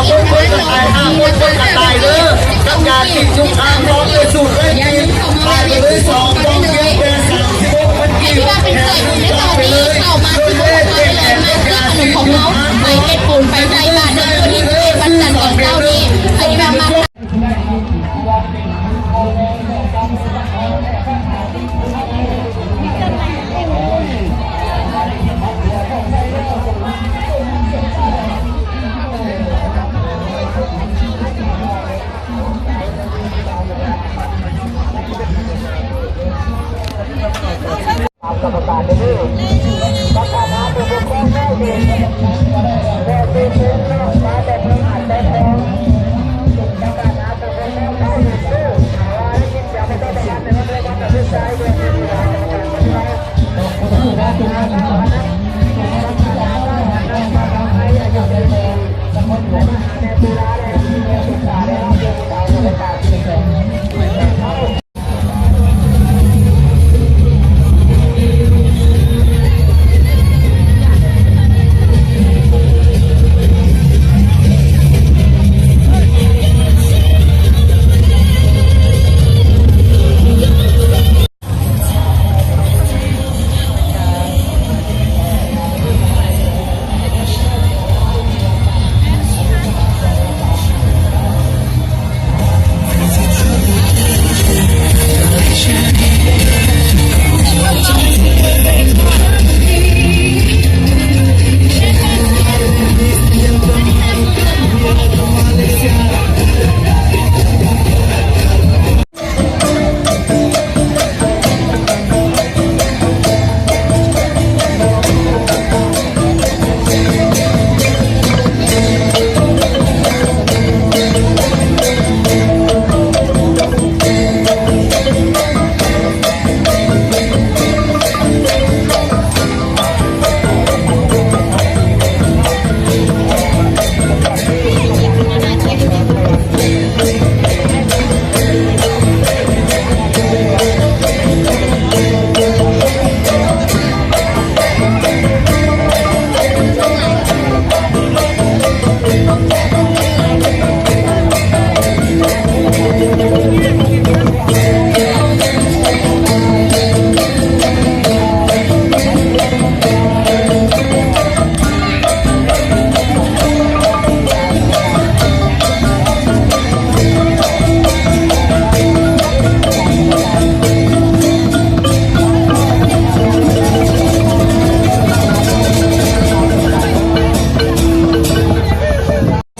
ຄົນຄົນກະຕາຍ ຫ້າຄົນຄົນກະຕາຍເດີ ກັບຢາຕິຈຸມທາງ ພ້ອມດ້ວຍສູດເລີຍ ຂາຍໄປເລີຍສອງກ່ອງ ພຽງແຕ່ສາມສິບຫົກພັນກີບ ແຖມໜຶ່ງກ່ອງໄປເລີຍ ເຂົ້າມາທີ່ເຮົາເຮັດເປັນຂະໜົມຂອງເຮົາ ໄປເຮັດບຸນໄປໃສ່ບາດໃນມື້ນີ້ ວັນຈັນຕອນເຊົ້ານີ້ ໃຜທີ່ວ່າມັກ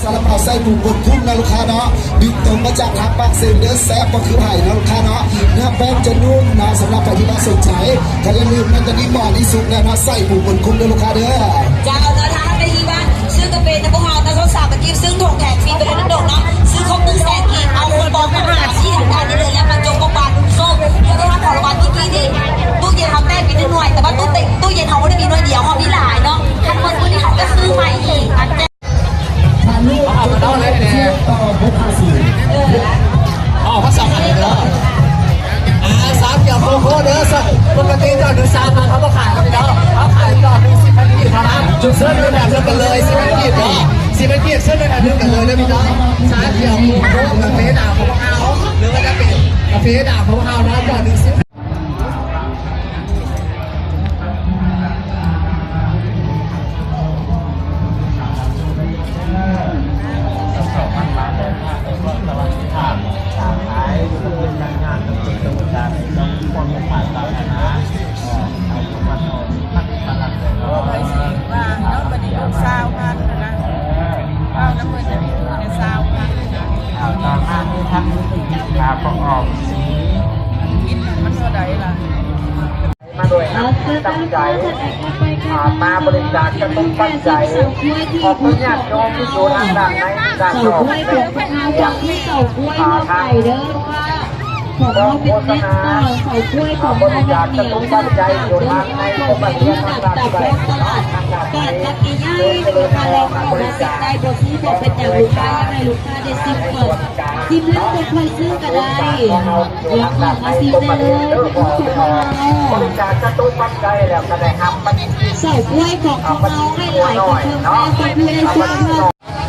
ซາລາເປົາໄສ້ໝູບົດຄຸ້ງເນາະລູກຄ້າເນາະ ບິນຕົງມາຈາກທາງປາກເຊເດີ ແຊບບໍ່ຄືໃຜເນາະລູກຄ້າເນາະ ເນື້ອແປ້ງຈະນຸ້ມເນາະ. ສຳລັບໃຜທີ່ວ່າສົນໃຈ ກະຢ່າລືມເນາະ ຕອນນີ້ໝໍ່ນີ້ສຸກແລ້ວເນາະ ໄສ້ໝູບົດຄຸ້ງເດີລູກຄ້າເດີ. ເຈົ້າ ເຈົ້າ ຖ້າໃຜທີ່ວ່າຊື້ກາເຟນຳພວກເຮົາເນາະ ຊາວສາມພັນກີບ ຊຶ່ງຖົງແຖມຟຣີໄປເລີຍເນາະ ຊື້ຄົບໜຶ່ງແສນກີບ ເອົາຄູປອງມາຫາທີ່ຮ້ານນີ້ເລີຍ ແລ້ວມາຈົກຂອງຂວັນໂຊກ ເພື່ອໄດ້ຮັບຂອງລາງວັນ. ມື້ກີ້ນີ້ ຕູ້ເຢັນເຮົາແຕກໄປໜຶ່ງໜ່ວຍ ແຕ່ວ່າຕູ້ເຕັມ ຕູ້ເຢັນເຮົາບໍ່ໄດ້ມີໜ່ວຍດຽວ ເຮົາມີຫຼາຍເນາະ ຄັນໝົດມື້ນີ້ເຮົາກະຊື້ໃໝ່ອີກ. ເອົາມາເອົາເລີຍແດ່ ເອີ ເອົາມາສອງອັນເດີ ອ່າ ຊາຂຽວໂຄໂຄ່ເດີ ປົກກະຕິຈອດໜຶ່ງສາມພັນ ເຮົາບໍ່ຂາຍຄັບພີ່ນ້ອງ ເຮົາຂາຍຈອດໜຶ່ງສິບພັນກີບເທົ່ານັ້ນ. ເຊີນເດີແຖມເດີກັນເລີຍ ສິບພັນກີບເນາະ ສິບພັນກີບ ເຊີນເດີແຖມເດີກັນເລີຍເດີພີ່ນ້ອງ. ຊາຂຽວໂຄໂຄ່ ກາເຟດຳຂອງເຮົາ ຫຼືວ່າຈະເປັນກາເຟດຳຂອງເຮົາເນາະ ຈອດໜຶ່ງສິບ ເອີ ໃຜຊິວ່າງເນາະ ບັດນີ້ລູກຊາວພັນນະ ເວົ້ານຳເພິ່ນ ເພິ່ນຊາວພັນນະ. ອ່າ ຕໍ່ມາມີທັງ ອ່າ ປະກອບສີ ມັນເທົ່າໃດລະ? ມາດ້ວຍນ້ຳຈິດນ້ຳໃຈ ອ່າ ມາບໍລິຈາກກະຕຸກປັດໄຈ ຂອບຄຸນຍາດໂຍມທີ່ຢູ່ທາງດ້ານໃນ ດ້ານນອກ ແລະ ອ່າ ທາງ ອ່າ ໂຄສະນາ ອ່າ ບໍລິຈາກກະຕຸກປັດໄຈຢູ່ທາງໃນ ຂອງບັດເທດທາງດ້ານໃຕ້ ທາງດ້ານໃນ ໂດຍສະເພາະການບໍລິຈາກ ໄດ້ບໍ່ຊື້ບໍ່ເປັນຫຍັງ ລູກຄ້າ ໃຫ້ລູກຄ້າໄດ້ຊິມກ່ອນ ຊິມແລ້ວຈັ່ງຄ່ອຍຊື້ກະໄດ້ ຢາກອອກມາຊິມແດ່ເລີຍ ຂອງເຮົາ ບໍລິຈາກຈະຕຸປັດໄຈແລ້ວກະໄດ້ຮັບ ເຊົາກ້ວຍຂອງເຮົາໃຫ້ຫຼາຍກວ່າເດີມ ແຕ່ບໍ່ໄດ້ຊື້ເພີ່ມ.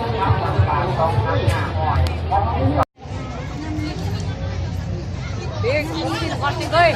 ເປັນ ເປັນ ເປັນ ເອີຍ.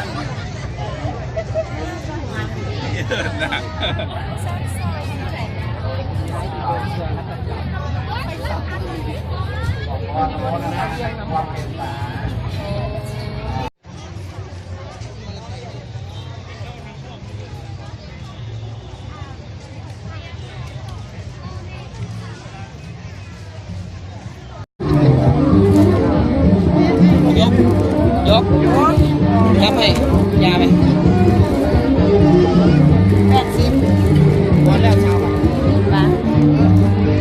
ຍົກ ຍົກ ຈັບໃຫ້ ຢ່າໄປ ແປດສິບ ພໍແລ້ວຊາວບາດ ບາດ.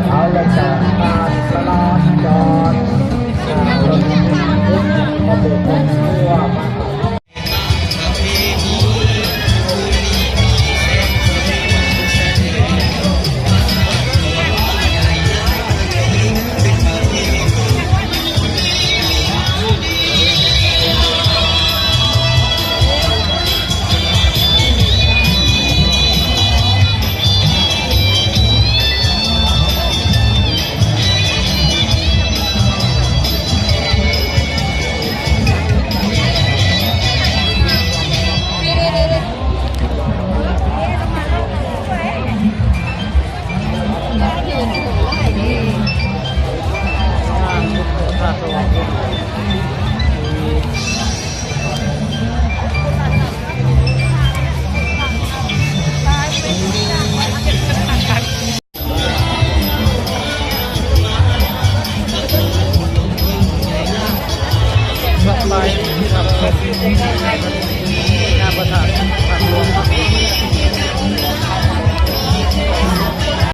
ເອົາລະຈ້າ ຜ່ານຈະລາຈອນ ລົດມາໂບກລົດຄົວມາ. ສະບາຍດີຄັບ ງາມປະທານ.